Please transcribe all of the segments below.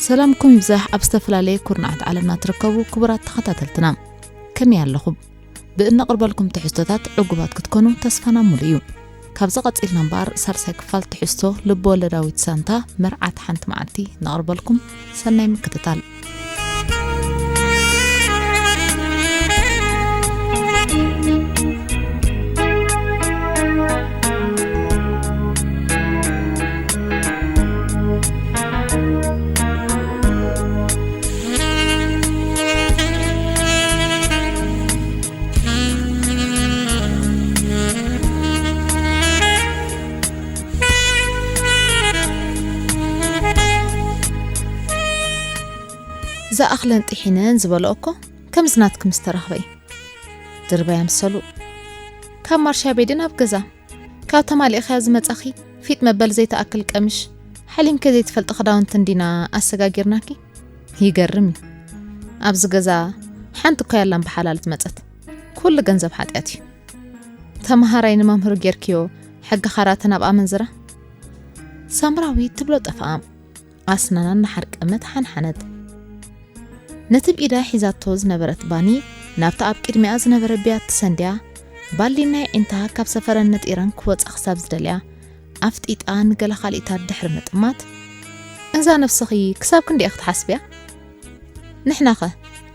ሰላምኩም ይብዛሕ። ኣብ ዝተፈላለየ ኩርናዓት ዓለምና ትርከቡ ክቡራት ተኸታተልትና፣ ከመይ ኣለኹም? ብእነቕርበልኩም ትሕዝቶታት ዕጉባት ክትኮኑ ተስፋና ሙሉ እዩ። ካብዚ ቀጺልና እምበኣር፣ ሳልሳይ ክፋል ትሕዝቶ ልበ-ወለዳዊት ሳንታ መርዓት ሓንቲ መዓልቲ ነቕርበልኩም። ሰናይ ምክትታል። ዝኣኽለን ጥሒነን ዝበልኦ እኮ ከምዚ ናትኪ ምስ ተረኽበይ። ድርባይ ኣምሰሉ። ካብ ማርሻ ቤድን ኣብ ገዛ ካብ ተማሊእኻያ ዝመጻኺ ፊጥ መበል ዘይተኣክል ቀምሽ፣ ሓሊምከ ዘይትፈልጢ ክዳውንቲ እንዲና ኣሰጋጊርናኪ። ይገርም እዩ። ኣብዚ ገዛ ሓንቲ እኳ ያላን ብሓላል ዝመጸት። ኩሉ ገንዘብ ሓጢኣት እዩ። ተመሃራይ ንመምህሩ ጌርክዮ፣ ሕጊ ካራተ ናብ ኣመንዝራ። ሳምራዊት ትብሎ ጠፍኣ። ኣስናና እናሓርቀመት ሓንሓነት። ነቲ ብኢዳ ሒዛቶ ዝነበረት ባኒ ናብቲ ኣብ ቅድሚኣ ዝነበረ ብያቲ ሰንድያ፣ ባሊን ናይ ዒንታ ካብ ሰፈረን ነጢረን ክወጻ ክሳብ ዝደልያ፣ ኣፍጢጣ ንገለ ካልኢታት ድሕሪ ምጥማት፣ "እዛ ነብስኺ ክሳብ ክንደይ ክትሓስብያ? ንሕናኸ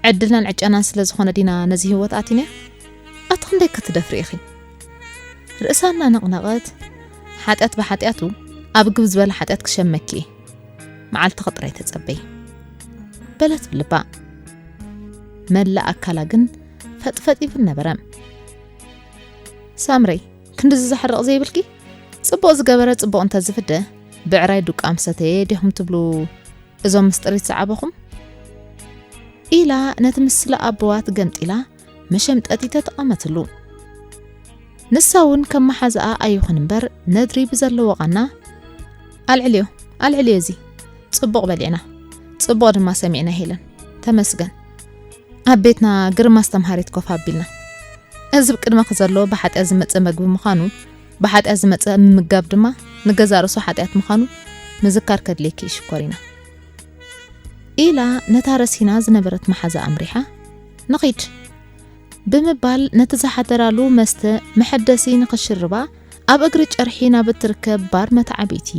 ዕድልናን ዕጫናን ስለ ዝኾነ ዲና ነዚ ህይወት ኣቲናዮ? ኣቲ ክንደይ ክትደፍሪ ኢኺ?" ርእሳ እናነቕነቐት፣ "ሓጢኣት ብሓጢኣቱ ኣብ ግብ ዝበለ ሓጢኣት ክሸመኪ እየ። መዓልትኺ ጥራይ ተጸበዪ" በለት ብልባ። መላእ ኣካላ ግን ፈጥፈጥ ይብል ነበረ። "ሳምረይ፣ ክንድዚ ዘሕርቕ ዘይብልኪ? ጽቡቕ ዝገበረ ጽቡቕ እንተዝፍደ፣ ብዕራይ ዱቃ ምሰተየ ዲኹም ትብሉ እዞም ምስጢሪት ዝዓበኹም?" ኢላ ነቲ ምስላ ኣቦዋ ትገምጢላ መሸምጠጢ ተጠቐመትሉ። ንሳ እውን ከም መሓዛኣ ኣይኹን እምበር ነድሪ ብዘለዎ ቓና፣ "ኣልዕልዮ፣ ኣልዕልዮ፣ እዚ ጽቡቕ በሊዕና፣ ጽቡቕ ድማ ሰሚዕና ሄለን፣ ተመስገን። ኣብ ቤትና ግርም ኣስተምሃሪት ኮፍ ኣቢልና። እዚ ብቅድመኺ ዘሎ ብሓጢኣት ዝመጸ መግቢ ምዃኑ፣ ብሓጢኣት ዝመጸ ምምጋብ ድማ ንገዛእ ርእሱ ሓጢኣት ምዃኑ ምዝካር ከድልየኪ እዩ ሽኮሪና" ኢላ ነታ ረሲና ዝነበረት መሓዛ ኣምሪሓ፣ "ንኺድ" ብምባል ነቲ ዝሓደራሉ መስተ መሐደሲ ንኽሽርባ ኣብ እግሪ ጨርሒ ናብ እትርከብ ባር መተዓብይቲ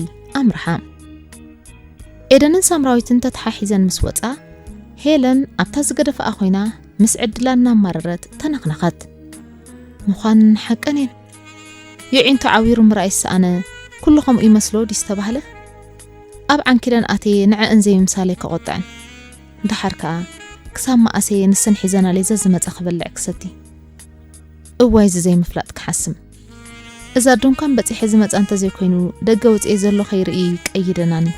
ኣምርሓ። ኤደንን ሳምራዊትን ተተሓሒዘን ምስ ወጻ፣ ሄለን ኣብታ ዝገደፈኣ ኮይና ምስ ዕድላ እናማረረት ተነኽነኸት። ምዃን ሓቀን እየን። የዒንቱ ዓዊሩ ምርኣይ ዝሰኣነ ኩሉ ከምኡ ይመስሎ ድዩ ዝተባህለ? ኣብ ዓንኪለን ኣትየ ንዐእን ዘይምምሳለይ ከቖጥዐን። ደሓር ከኣ ክሳብ መኣሰየ ንሰን ሒዘናለይ ዘዝመጻ ክበልዕ ክሰቲ። እዋይ እዚ ዘይምፍላጥ ክሓስም። እዛ ድንኳን በጺሐ ዝመጻ እንተዘይኮይኑ ደገ ወጺኤ ዘሎ ከይርኢ ቀይደናኒ።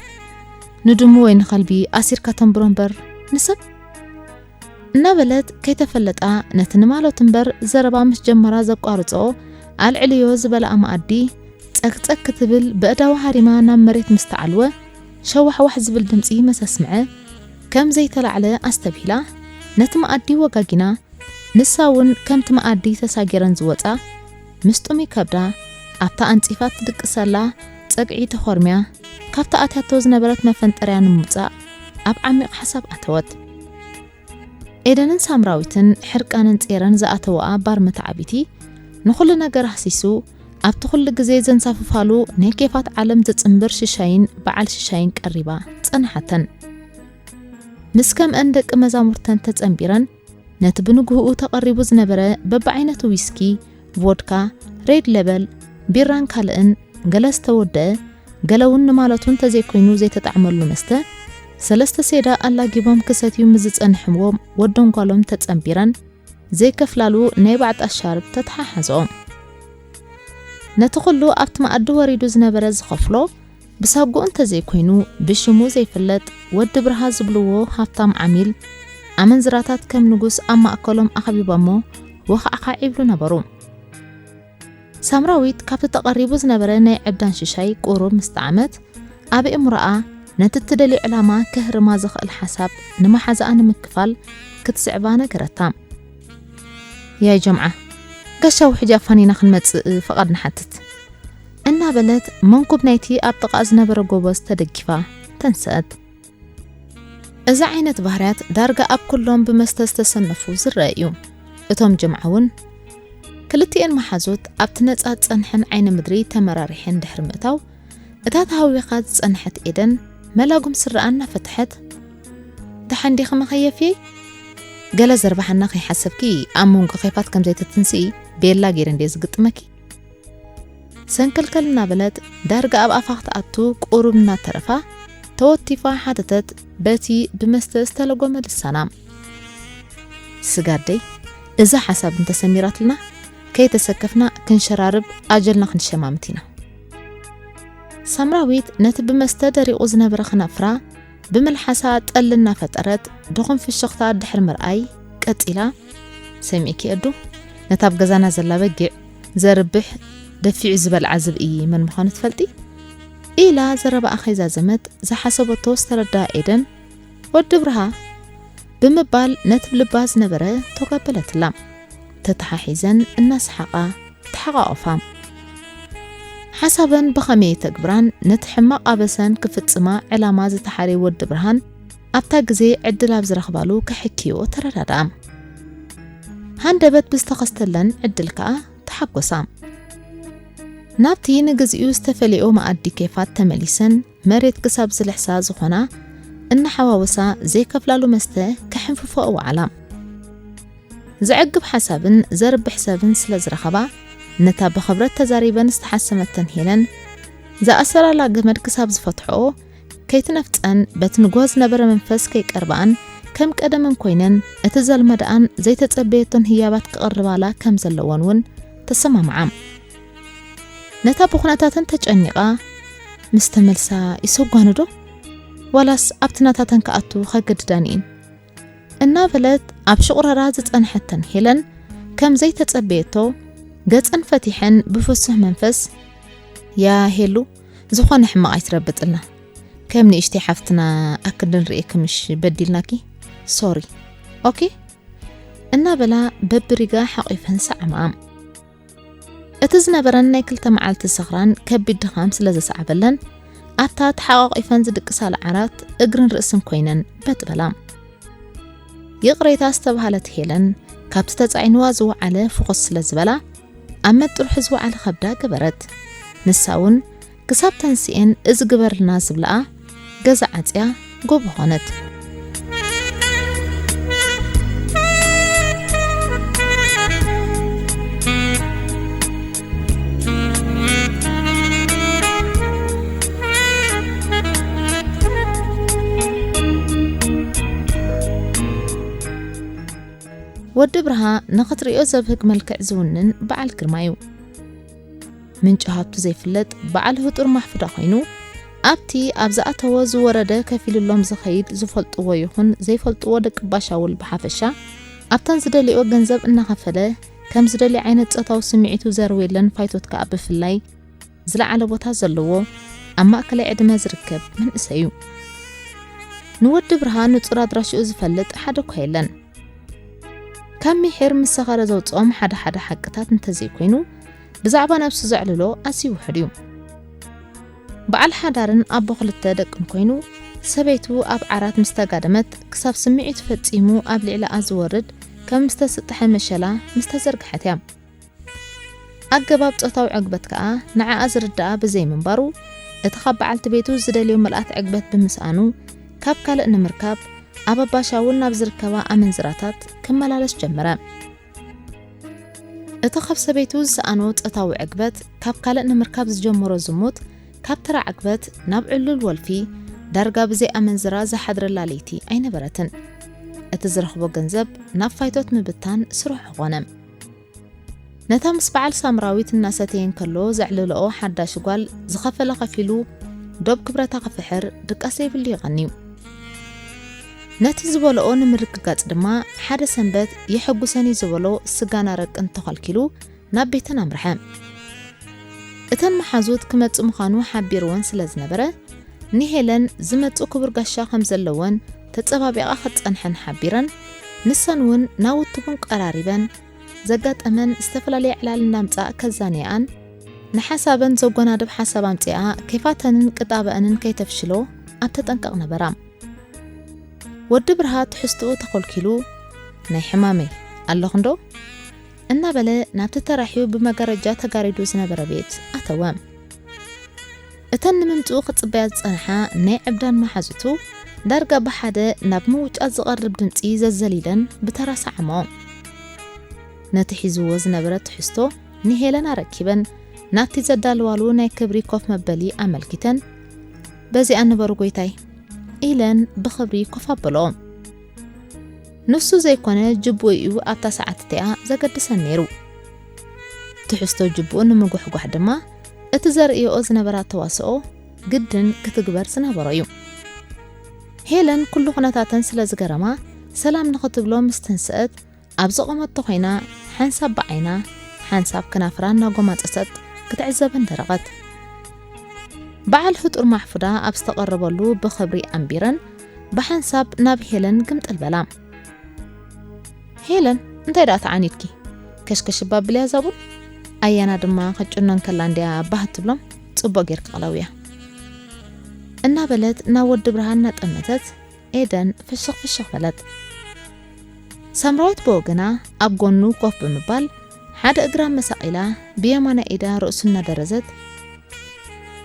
ንድሙ ወይ ንኸልቢ ኣሲርካ ተንብሮ እምበር ንሰብ እናበለት ከይተፈለጣ ነቲ ንማሎት እምበር ዘረባ ምስ ጀመራ ዘቋርጾ ኣልዕልዮ ዝበልኣ መኣዲ ጸግጸግ ክትብል በእዳዋ ሃሪማ ናብ መሬት ምስ ተዓልወ ሸዋሕዋሕ ዝብል ድምጺ ምስ ኣስምዐ ከም ዘይተላዕለ ኣስተብሂላ ነቲ መኣዲ ወጋጊና ንሳ እውን ከምቲ መኣዲ ተሳጊረን ዝወጻ ምስ ጥሙይ ከብዳ ኣብታ ኣንጺፋ ትድቅሰላ ጸግዒ ተኾርምያ ካብታ ኣትያቶ ዝነበረት መፈንጠርያ ንምውጻእ ኣብ ዓሚቕ ሓሳብ ኣተወት። ኤደንን ሳምራዊትን ሕርቃነን ጼረን ዝኣተወኣ ባር መተዓቢቲ ንኹሉ ነገር ኣህሲሱ ኣብቲ ኩሉ ግዜ ዘንሳፍፋሉ ናይ ኬፋት ዓለም ዘጽንብር ሽሻይን በዓል ሽሻይን ቀሪባ ጸንሓተን። ምስ ከምአን ደቂ መዛሙርተን ተጸንቢረን ነቲ ብንግህኡ ተቐሪቡ ዝነበረ በብዓይነቱ ዊስኪ፣ ቮድካ፣ ሬድ ሌበል፣ ቢራን ካልእን ገለ ዝተወደአ ገለ እውን ንማለቱ እንተዘይኮይኑ ዘይተጣዕመሉ መስተ ሰለስተ ሴዳ ኣላጊቦም ክሰትዩ ምስ ዝጸንሕዎም ወዶም ጓሎም ተጸንቢረን ዘይከፍላሉ ናይ ባዕጣ ሻርብ ተተሓሓዝኦም። ነቲ ኩሉ ኣብቲ መኣዲ ወሪዱ ዝነበረ ዝኸፍሎ ብሳጉኡ እንተዘይኮይኑ ብሽሙ ዘይፍለጥ ወዲ ብርሃ ዝብልዎ ሃብታም ዓሚል ኣመንዝራታት ከም ንጉስ ኣብ ማእከሎም ኣኽቢቦሞ ወኻዕኻዕ ይብሉ ነበሩ። ሳምራዊት ካብቲ ተቐሪቡ ዝነበረ ናይ ዕብዳን ሽሻይ ቁሩብ ምስ ጠዓመት ኣብ እምሮኣ ነቲ እትደልዮ ዕላማ ከህርማ ዝኽእል ሓሳብ ንመሓዛኣ ንምክፋል ክትስዕባ ነገረታ። ያይ ጀምዓ፣ ጋሻ ውሕጅ ኣፋኒና ክንመጽእ ፍቓድ ንሓትት እናበለት መንኩብ ናይቲ ኣብ ጥቓ ዝነበረ ጎበዝ ተደጊፋ ተንሰአት። እዚ ዓይነት ባህርያት ዳርጋ ኣብ ኩሎም ብመስተ ዝተሰነፉ ዝረአ እዩ። እቶም ጅምዓ እውን ክልቲኤን መሓዙት ኣብቲ ነጻ ዝጸንሐን ዓይኒ ምድሪ ተመራሪሐን ድሕሪ ምእታው፣ እታ ተሃዊኻ ዝጸንሐት ኤደን መላጉም ስረኣ እናፈትሐት፣ "ደሓን ዲኺ መኸየፍየይ? ገለ ዘርባሓና ከይሓሰብኪ ኣብ መንጎ ኬፋት ከም ዘይተትንስኢ ቤላ ገይረ እንድየ ዝግጥመኪ?" ሰንከልከል እናበለት ዳርጋ ኣብ ኣፋ ክትኣቱ ቁሩብ እናተረፋ ተወቲፋ ሓተተት፣ በቲ ብመስተ ዝተለጎመ ልሳና። "ስጋደይ፣ እዛ ሓሳብ እንተሰሚራትልና ከይተሰከፍና ክንሸራርብ ኣጀልና ክንሸማምት ኢና." ሳምራዊት ነቲ ብመስተ ደሪቑ ዝነበረ ከናፍራ ብምልሓሳ ጠል እናፈጠረት ድኹም ፍሽኽታ ድሕሪ ምርኣይ ቀጺላ፣ "ሰሚዕኪ ኣዱ፣ ነታ ኣብ ገዛና ዘላ በጊዕ ዘርብሕ ደፊዑ ዝበልዓ ዝብኢ መን ምዃኑ ትፈልጢ?" ኢላ ዘረባኣ ከይዛዘመት ዝሓሰበቶ ዝተረድኣ ኤደን፣ "ወዲ ብርሃ" ብምባል ነቲ ብልባ ዝነበረ ተጋበለትላ። ተተሓሒዘን እናሰሓቓ ተሓቋቖፋ። ሓሳበን ብኸመይ የተግብራን ነቲ ሕማቕ ኣበሰን ክፍጽማ ዕላማ ዝተሓረየ ወዲ ብርሃን ኣብታ ግዜ ዕድል ኣብ ዝረኽባሉ ከሕክዮ ተረዳድኣ። ሃንደበት ብዝተኸስተለን ዕድል ከኣ ተሓጎሳ። ናብቲ ንግዚኡ ዝተፈለዮ መኣዲ ኬፋት ተመሊሰን መሬት ክሳብ ዝልሕሳ ዝኾና እናሓዋወሳ ዘይከፍላሉ መስተ ከሕንፍፎ እወዓላ። ዘዕግብ ሓሳብን ዘርብሕ ሰብን ስለ ዝረኸባ፣ ነታ ብኽብረት ተዛሪበን ዝተሓሰመተን ሄለን ዝኣሰራላ ገመድ ክሳብ ዝፈትሕኦ ከይትነፍጸን በቲ ንግሆ ዝነበረ መንፈስ ከይቀርብኣን ከም ቀደመን ኮይነን እቲ ዘልመድኣን ዘይተጸበየቶን ህያባት ክቕርባላ ከም ዘለወን እውን ተሰማምዓ። ነታ ብኹነታተን ተጨኒቓ ምስ ተመልሳ ይሰጓኑ ዶ? ዋላስ ኣብቲ ናታተን ክኣቱ ከገድዳን እየን? እናበለት ኣብ ሽቑረራ ዝጸንሐተን ሄለን ከም ዘይተጸበየቶ ገጸን ፈቲሐን ብፍሱህ መንፈስ፣ "ያ ሄሉ፣ ዝኾነ ሕማቕ ኣይትረብጥልና። ከም ንእሽተይ ሓፍትና ኣክል ንርእየኪ ምሽ በዲልናኪ። ሶሪ። ኦኬ?" እናበላ በብሪጋ ሓቒፈን ሰዓማኣ። እቲ ዝነበረን ናይ ክልተ መዓልቲ ስኽራን ከቢድ ድኻም ስለ ዘሰዓበለን፣ ኣብታ ተሓቋቒፈን ዝድቅሳላ ዓራት እግርን ርእስን ኮይነን በጥ በላ። ይቕሬታ ዝተባህለት ሄለን ካብቲ ተጻዒንዋ ዝወዓለ ፍኹስ ስለ ዝበላ፣ ኣብ መጥርሑ ዝወዓለ ከብዳ ገበረት። ንሳ እውን ክሳብ ተንስኤን እዚ ግበርልና ዝብለኣ ገዛ ዓጽያ ጎቦ ኾነት። ወዲ ብርሃ ንኽትርእዮ ዘብህግ መልክዕ ዝውንን በዓል ግርማ እዩ። ምንጪ ሃብቱ ዘይፍለጥ በዓል ህጡር ማሕፉዳ ኮይኑ፣ ኣብቲ ኣብ ዝኣተወ ዝወረደ ከፊሉሎም ዝኸይድ ዝፈልጥዎ ይኹን ዘይፈልጥዎ ደቂ ባሻውል ብሓፈሻ፣ ኣብተን ዝደልዮ ገንዘብ እናኸፈለ ከም ዝደልዮ ዓይነት ጾታዊ ስምዒቱ ዘርውየለን ፋይቶት ከኣ ብፍላይ ዝለዓለ ቦታ ዘለዎ ኣብ ማእከላይ ዕድመ ዝርከብ መንእሰይ እዩ። ንወዲ ብርሃ ንጹር ኣድራሽኡ ዝፈልጥ ሓደ እኳ የለን። ካብ ሚሒር ምስ ሰኸረ ዘውጽኦም ሓደ ሓደ ሓቅታት እንተዘይኮይኑ፣ ብዛዕባ ነብሱ ዘዕልሎ ኣዝዩ ውሑድ እዩ። በዓል ሓዳርን ኣቦ ክልተ ደቅን ኮይኑ፣ ሰበይቱ ኣብ ዓራት ምስ ተጋደመት፣ ክሳብ ስምዒቱ ፈጺሙ ኣብ ልዕሊኣ ዝወርድ ከም ዝተስጥሐ መሸላ ምስ ተዘርግሐት እያ። ኣገባብ ጾታዊ ዕግበት ከኣ ንዓኣ ዝርድኣ ብዘይምንባሩ፣ እቲ ካብ በዓልቲ ቤቱ ዝደልዮ ምልኣት ዕግበት ብምስኣኑ፣ ካብ ካልእ ንምርካብ ኣብ ኣባሻውል ናብ ዝርከባ ኣመንዝራታት ክመላለስ ጀመረ። እቲ ካብ ሰበይቱ ዝሰኣኖ ጾታዊ ዕግበት፣ ካብ ካልእ ንምርካብ ዝጀመሮ ዝሙት፣ ካብ ተራ ዕግበት ናብ ዕሉል ወልፊ፣ ዳርጋ ብዘይ ኣመንዝራ ዝሓድረላ ለይቲ ኣይነበረትን። እቲ ዝረኽቦ ገንዘብ ናብ ፋይቶት ምብታን ስርሑ ኾነ። ነታ ምስ በዓል ሳምራዊት እናሰተየ እንከሎ ዘዕልልኦ ሓዳሽ ጓል ዝኸፈለ ከፊሉ ዶብ ክብረታ ክፍሕር ድቃስ ዘይብሉ ይቐንዩ። ነቲ ዝበልኦ ንምርግጋጽ ድማ ሓደ ሰንበት የሐጉሰኒ ዝበሎ ስጋን ኣረቅን ተኸልኪሉ ናብ ቤተን ኣምርሐ። እተን መሓዙት ክመጽእ ምዃኑ ሓቢርወን ስለ ዝነበረ፣ ንሄለን ዝመጽእ ክቡር ጋሻ ከም ዘለወን ተጸባቢቓ ክትጸንሐን ሓቢረን፣ ንሰን እውን ናውቲ ቡን ቀራሪበን፣ ዘጋጠመን ዝተፈላለየ ዕላል እናምጽኣ ከዛንየኣን፣ ንሓሳበን ዘጎናድብ ሓሳብ ኣምጺኣ ከይፋተንን ቅጣበአንን ከይተፍሽሎ ኣብ ተጠንቀቕ ነበራ። ወዲ ብርሃ ትሕዝትኡ ተኾልኪሉ፣ "ናይ ሕማመይ ኣለኹ እንዶ?" እናበለ ናብቲ ተራሕዩ ብመጋረጃ ተጋሪዱ ዝነበረ ቤት ኣተወ። እተን ንምምጽኡ ክጽበያ ዝጸንሓ ናይ ዕብዳን መሓዙቱ ዳርጋ ብሓደ ናብ ምውጫት ዝቐርብ ድምጺ ዘዘሊለን ብተራ ሰዓሞ። ነቲ ሒዝዎ ዝነበረ ትሕዝቶ ንሄለን ኣረኪበን ናብቲ ዘዳልዋሉ ናይ ክብሪ ኮፍ መበሊ ኣመልኪተን፣ "በዚኣ ንበሩ ጎይታይ" ኢለን ብኽብሪ ኮፍ ኣበልኦ። ንሱ ዘይኮነ ጅቡኡ እዩ ኣብታ ሰዓት እቲኣ ዘገድሰን ነይሩ። ትሕዝቶ ጅቡኡ ንምጉሕጓሕ ድማ እቲ ዘርእዮ ዝነበራ ተዋስኦ ግድን ክትግበር ዝነበሮ እዩ። ሄለን ኩሉ ኩነታተን ስለ ዝገረማ ሰላም ንኽትብሎ ምስ ተንስአት ኣብ ዝቖመቶ ኮይና ሓንሳብ ብዓይና ሓንሳብ ክናፍራ እናጎማጸጸት ክትዕዘበን ደረቐት። በዓል ፍጡር ማሕፉዳ ኣብ ዝተቐረበሉ ብኽብሪ ኣንቢረን ብሓንሳብ ናብ ሄለን ግምጥል በላ። "ሄለን፣ እንታይ ደኣ ተዓኒድኪ? ከሽከሽ ባብልያ ዛቡን ኣያና ድማ ከጭኖን ከላ እንድያ ባህ ትብሎም፣ ጽቡቕ ጌርኪ ቅለውያ" እናበለት ናብ ወዲ ብርሃን እናጠመተት ኤደን ፍሽኽ ፍሽኽ በለት። ሳምራዊት ብወገና ኣብ ጎኑ ኮፍ ብምባል ሓደ እግራ መሳቒላ ብየማናይ ኢዳ ርእሱ እናደረዘት፣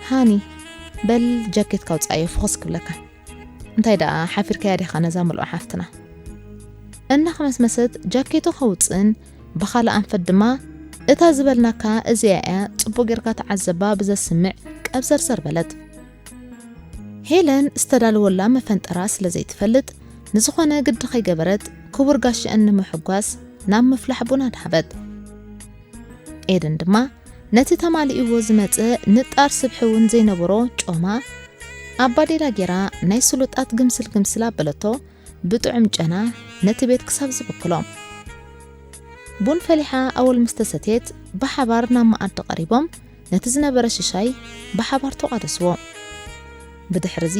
"ሃኒ፣ በል ጃኬትካ ውጻእዮ ፍኹስ ክብለካ። እንታይ ደኣ ሓፊርካያ ዲኻ ነዛ ምልኦ ሓፍትና?" እናኸመስመሰት ጃኬቱ ከውጽእን ብኻልእ ኣንፈት ድማ፣ "እታ ዝበልናካ እዚኣ እያ፣ ጽቡቕ ጌርካ ተዓዘባ" ብዘስምዕ ቀብዘርዘር በለት። ሄለን ዝተዳለወላ መፈንጠራ ስለ ዘይትፈልጥ፣ ንዝኾነ ግዲ ከይገበረት ክቡር ጋሽአን ንምሕጓስ ናብ ምፍላሕ ቡና ድሃበት። ኤደን ድማ ነቲ ተማሊእዎ ዝመጸ ንጣር ስብሒ እውን ዘይነበሮ ጮማ ኣብ ባዴላ ጌራ ናይ ስሉጣት ግምስል ግምስል ኣበለቶ ብጥዑም ጨና ነቲ ቤት ክሳብ ዝብክሎ። ቡን ፈሊሓ ኣወል ምስ ተሰትየት ብሓባር ናብ መኣዲ ቀሪቦም ነቲ ዝነበረ ሽሻይ ብሓባር ተቋደስዎ። ብድሕርዚ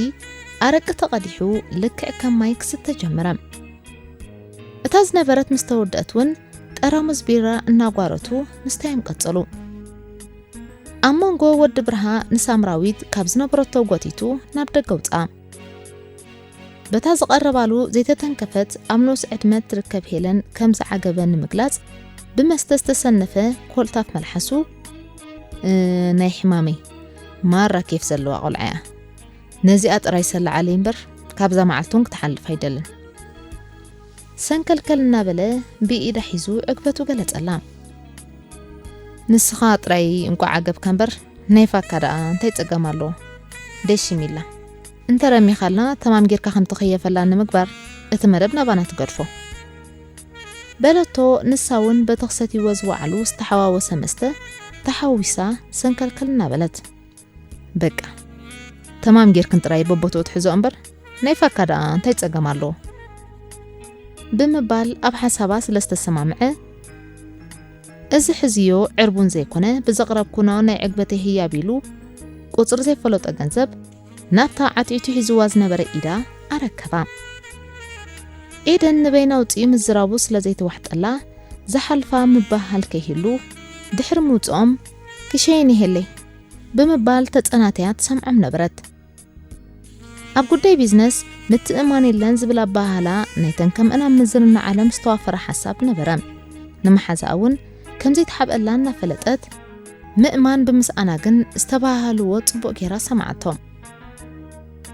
ኣረቂ ተቐዲሑ ልክዕ ከም ማይ ክስተ ጀመረ። እታ ዝነበረት ምስ ተወደአት እውን ጠራሙዝ ቢራ እናጓረቱ ምስታዮም ቀጸሉ። ኣብ መንጎ ወዲ ብርሃ ንሳምራዊት ካብ ዝነበረቶ ጎቲቱ ናብ ደገ ውፅኣ። በታ ዝቐረባሉ ዘይተተንከፈት ኣብ ንኡስ ዕድመ ትርከብ ሄለን ከም ዝዓገበ ንምግላጽ ብመስተ ዝተሰነፈ ኮልታፍ መልሓሱ፣ "እ፣ ናይ ሕማመይ ማራ ኬፍ ዘለዋ ቆልዓ እያ። ነዚኣ ጥራይ ሰላዓለይ እምበር ካብዛ መዓልቲ እውን ክትሓልፍ ኣይደልን" ሰንከልከል እናበለ ብኢዳ ሒዙ ዕግበቱ ገለጸላ። "ንስኻ ጥራይ እንቋዕ ዓገብካ እምበር ናይ ፋካ ደኣ እንታይ ጸገም ኣለዎ? ደሽ ሚላ እንተረሚኻልና ተማም ጌርካ ከም ትኽየፈላ ንምግባር እቲ መደብ ናባና ትገድፎ" በለቶ። ንሳ እውን በቲ ክሰትይዎ ዝወዓሉ ዝተሓዋወሰ መስተ ተሓዊሳ ሰንከልከል እናበለት፣ "በቃ ተማም ጌርክን ጥራይ በቦትኡ ትሕዞ እምበር ናይ ፋካ ደኣ እንታይ ጸገም ኣለዎ?" ብምባል ኣብ ሓሳባ ስለ ዝተሰማምዐ፣ "እዚ ሕዝዮ ዕርቡን ዘይኮነ ብዘቕረብኩኖ ናይ ዕግበተይ ህያብ" ኢሉ ቁጽሪ ዘይፈለጦ ገንዘብ ናብታ ዓትዒቱ ሒዝዋ ዝነበረ ኢዳ ኣረከባ። ኤደን ንበይና ውጽኢ ምዝራቡ ስለ ዘይተዋሕጠላ ዝሓልፋ ምብህሃል ከይህሉ ድሕሪ ምውጽኦም፣ "ክሸይን ይሄለይ" ብምባል ተጸናትያ ትሰምዖም ነበረት። ኣብ ጉዳይ ቢዝነስ ምትእምማን የለን ዝብል ኣበሃህላ ናይተን ከምአን ኣብ ምዝንና ዓለም ዝተዋፈረ ሓሳብ ነበረ። ንመሓዛኣ እውን ከም ዘይተሓብአላ እናፈለጠት፣ ምእማን ብምስኣና ግን ዝተበሃሃልዎ ጽቡቕ ጌራ ሰማዓቶ።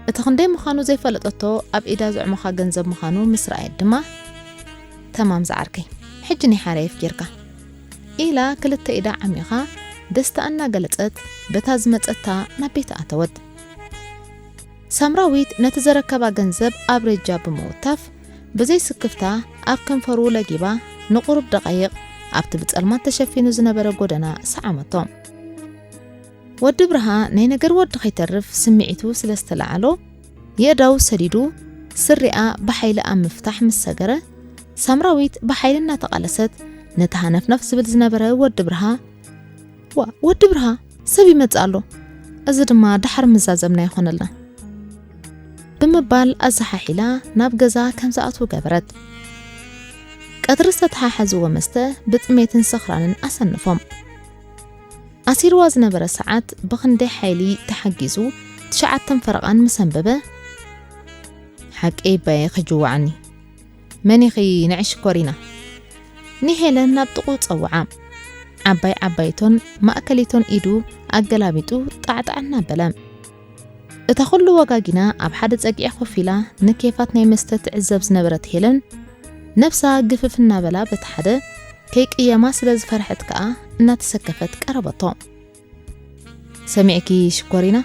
እቲ ክንደይ ምዃኑ ዘይፈለጠቶ ኣብ ኢዳ ዘዕሞኻ ገንዘብ ምዃኑ ምስ ረኣየት ድማ፣ "ተማም ዝዓርከይ፣ ሕጂ ናይ ሓራየፍ ጌርካ" ኢላ ክልተ ኢዳ ዓሚኻ ደስታ እናገለጸት በታ ዝመጸታ ናብ ቤት ኣተወት። ሳምራዊት ነቲ ዘረከባ ገንዘብ ኣብ ረጃ ብምውታፍ ብዘይ ስክፍታ ኣብ ከንፈሩ ለጊባ ንቁሩብ ደቓይቕ ኣብቲ ብጸልማት ተሸፊኑ ዝነበረ ጎደና ሰዓመቶ። ወዲ ብርሃ ናይ ነገር ወዲ ከይተርፍ ስምዒቱ ስለ ዝተለዓሎ፣ የእዳው ሰዲዱ ስሪኣ ብሓይሊ ኣብ ምፍታሕ ምስ ሰገረ፣ ሳምራዊት ብሓይሊ እናተቓለሰት ነቲ ሃነፍነፍ ዝብል ዝነበረ ወዲ ብርሃ፣ "ዋ፣ ወዲ ብርሃ፣ ሰብ ይመጽእ ኣሎ። እዚ ድማ ደሓር ምዛዘምና ይኾነልና" ብምባል ኣዘሓሒላ ናብ ገዛ ከም ዝኣትዉ ገበረት። ቀትሪ ዝተተሓሓዝዎ መስተ ብጥሜትን ስኽራንን ኣሰነፎም። ኣሲርዋ ዝነበረ ሰዓት ብኽንደይ ሓይሊ ተሓጊዙ ትሽዓተን ፈረቓን ምስ ኣንበበ፣ ሓቀይ ባየ ክጅዋዓኒ። መን ኢኺ ንዒ ሽኮሪና? ንሄለን ናብ ጥቑ ጸውዓ። ዓባይ ዓባይቶን ማእከሊቶን ኢዱ ኣገላቢጡ ጣዕጣዕ እናበለ። እታ ኩሉ ወጋጊና ኣብ ሓደ ጸግዒ ኮፍ ኢላ ንኬፋት ናይ መስተ ትዕዘብ ዝነበረት ሄለን፣ ነብሳ ግፍፍ እናበላ በቲ ሓደ ከይቅየማ ስለ ዝፈርሐት ከኣ እናተሰከፈት ቀረበቶ። ሰሚዕኪ ሽኮሪና፣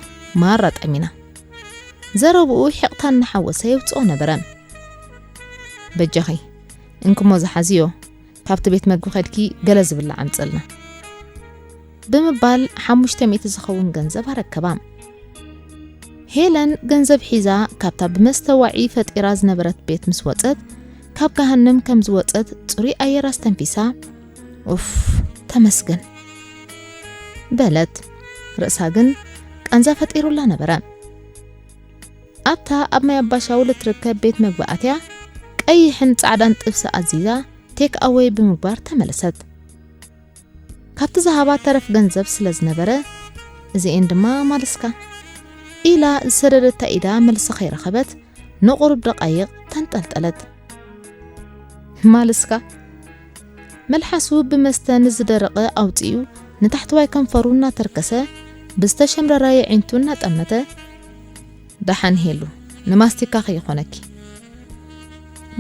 ማራ ጠሚና። ዘረብኡ ሒቕታ እናሓወሰ የውጽኦ ነበረ። በጃኺ፣ እንክሞ ዝሓዝዮ፣ ካብቲ ቤት መግቢ ከድኪ ገለ ዝብላዕ ኣምጽልና። ብምባል ሓሙሽተ ሚእቲ ዝኸውን ገንዘብ ኣረከባ። ሄለን ገንዘብ ሒዛ ካብታ ብመስተ ዋዒ ፈጢራ ዝነበረት ቤት ምስ ወጸት፣ ካብ ገሃነም ከም ዝወጸት ጽሩይ ኣየር ኣስተንፊሳ፣ "ኡፍ፣ ተመስገን" በለት። ርእሳ ግን ቃንዛ ፈጢሩላ ነበረ። ኣብታ ኣብ ማይ ኣባሻውል እትርከብ ቤት መግቢ ኣትያ፣ ቀይሕን ጻዕዳን ጥብሲ ኣዚዛ፣ ቴክ ኣወይ ብምግባር ተመለሰት። ካብቲ ዝሃባ ተረፍ ገንዘብ ስለ ዝነበረ፣ "እዚኤን ድማ ማልስካ" ኢላ ዝሰደደታ ኢዳ መልሲ ከይረኸበት፣ ንቑሩብ ደቃይቕ ተንጠልጠለት። "ማልስካ?" መልሓሱ ብመስተ ንዝደረቐ ኣውጺኡ፣ ንታሕተዋይ ከንፈሩ እናተርከሰ፣ ብዝተሸምረረ የዒንቱ እናጠመተ፣ "ደሓን ሄሉ፣ ንማስቲካ ከይኾነኪ"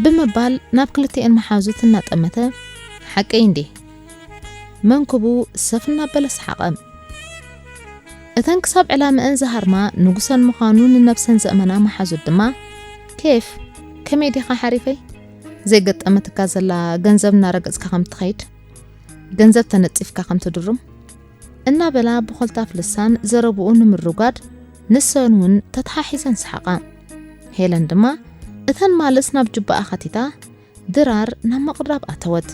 ብምባል ናብ ክልቲኤን መሓዙት እናጠመተ፣ "ሓቀይ እንዴ?" መንኩቡ ሰፍ እናበለ ሰሓቐ። እተን ክሳብ ዕላምአን ዝሃርማ ንጉሰን ምዃኑ ንነብሰን ዘእመና መሓዙት ድማ፣ "ኬፍ፣ ከመይ ዲኻ ሓሪፈይ? ዘይገጠመትካ ዘላ ገንዘብ እናረገጽካ ከም ትኸይድ፣ ገንዘብ ተነጺፍካ ከም ትድሩም" እናበላ ብኾልታፍ ልሳን ዘረብኡ ንምርጓድ፣ ንሰን እውን ተተሓሒዘን ሰሓቓ። ሄለን ድማ እተን ማልስ ናብ ጁባኣ ኸቲታ፣ ድራር ናብ ምቕራብ ኣተወት።